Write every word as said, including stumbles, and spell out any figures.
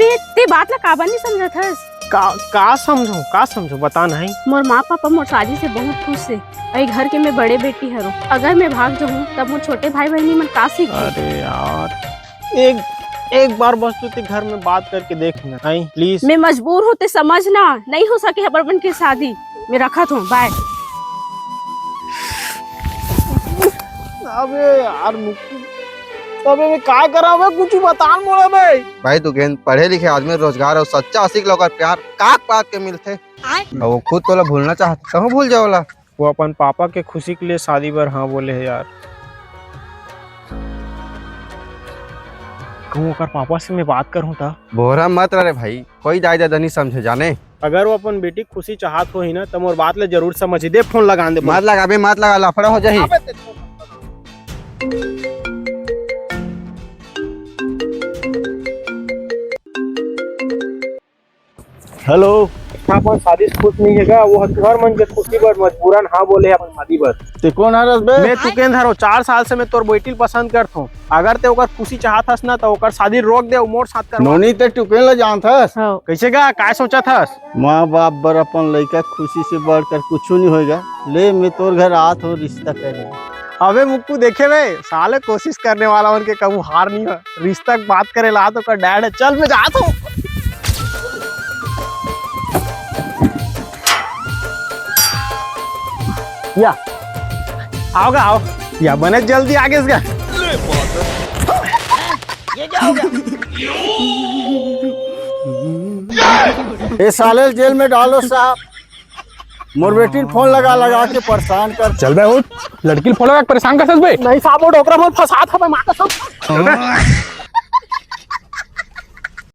ते, ते बात ला काबर नहीं समझत हस? का, का समझो, का समझो, बता नहीं। मोर माँ पापा मोर शादी से बहुत खुश हे। अई घर के मैं बड़े बेटी हरो। अगर मैं भाग जाहूँ, तब मोर छोटे भाई बहनी मन का सीखही? अरे यार, एक, एक बार बस तू ते घर में बात करके देख ना, आई, please। मैं मजबूर हूँ, ते समझ ना, नहीं हो सके अपन के शादी। मैं रखत हूँ, bye। अबे यार मुक्कू, अबे मैं का करा बे, कुछ बता मोला बे। भाई तू गेंद पढ़े लिखे आदमी, रोजगार अउ सच्चा आशिक ला ओकर प्यार का बात के मिलथे। अउ वो खुद तोला भूलना चाहत, तहूँ भूल जाओला। वो अपन पापा के खुशी के लिए शादी बर हाँ बोले हे यार। कहूँ ओकर पापा से मैं बात करूँ त? बोहरा मत रह रे भाई, कोई दाई ददा नहीं समझे जाने। अगर वो अपन बेटी के खुशी चाहत होही ना, त मोर बात ला जरूर समझही। दे फोन लगा दे। मत लगाबे, मत लगा, लफड़ा हो जाही। हेलो। अपन शादी से खुश नहीं हे का? वो तुहर मन के खुशी बर मजबूरन हाँ बोले हे अपन शादी बर। ते कोन हरस बे? मैं तुकेंद्र हरों। चार साल से मैं तोर बेटी ल पसंद करत हूँ। अगर ते ओकर खुशी चाहत हस ना, त ओकर शादी रोक दे अउ मोर साथ करवा। नोनी, ते टुकेन ल जानत हस? हाँ। कैसे गा? काय सोचत हस? माँ बाप बर अपन लइका खुशी से बढ़कर कुछ नहीं होएगा। ले, मैं तोर घर आत हूँ रिश्ता करे। अबे मुक्कू, देखे बे, साले कोशिश करने वाला मन के कभू हार नहीं हो। रिश्ता के बात करे ला तो कर डैड है। चल, मैं जात हूँ। या, आओ गा, आओ। या, बने जल्दी आगे गा। ये साले जेल में डालो साहब। मोर बेटी ल फोन लगा लगा के परेशान कर। चल बे उठ, लड़की ल फोन लगा के परेशान कर सकबे। नहीं साहब, वो डोकरा मोर फंसात हवे, माँ कसम। चल बे।